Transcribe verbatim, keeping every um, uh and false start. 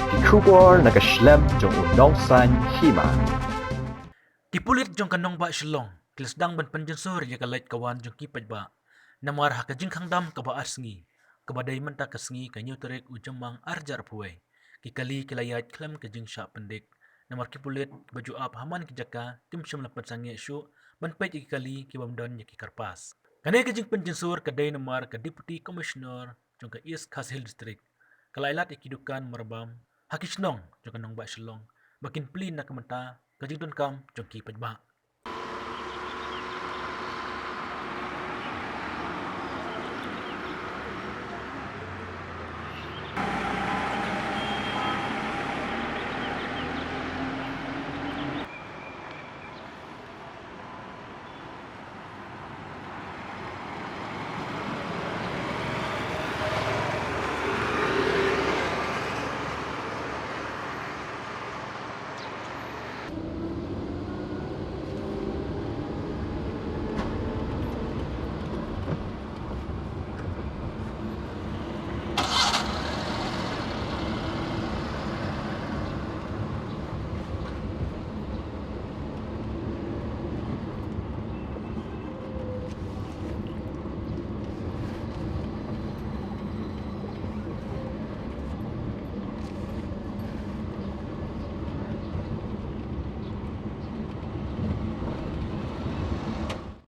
Ki khubor na ka shlem jong u nongsan hima. Ki pulit jong ka nongbah Shillong ki la sdang ban pynjynsur ïa ka leit ka wan jong ki paidbah. Namar ha ka jingkhang dam kaba ar sngi, kaba dei mynta ka sngi ka hynñiew tarik u Jymmang ar hajar arphew wei, ki kali ki la ïaid khlem ka jingshah pyndik. Namar ki pulit ba ju ap ha man ki jaka kim shym la pynsangeh shuh ban peit ïa ki kali ki bym don ïa ki kyrpad. Kane ka jingpynjynsur ka dei namar ka Deputy Commissioner jong ka East Khasi Hills District ka la ailad ïa ki dukan marbam ha ki shnong jong ka nongbah Shillong ba kin plie na ka bynta ka jingdonkam jong ki paidbah.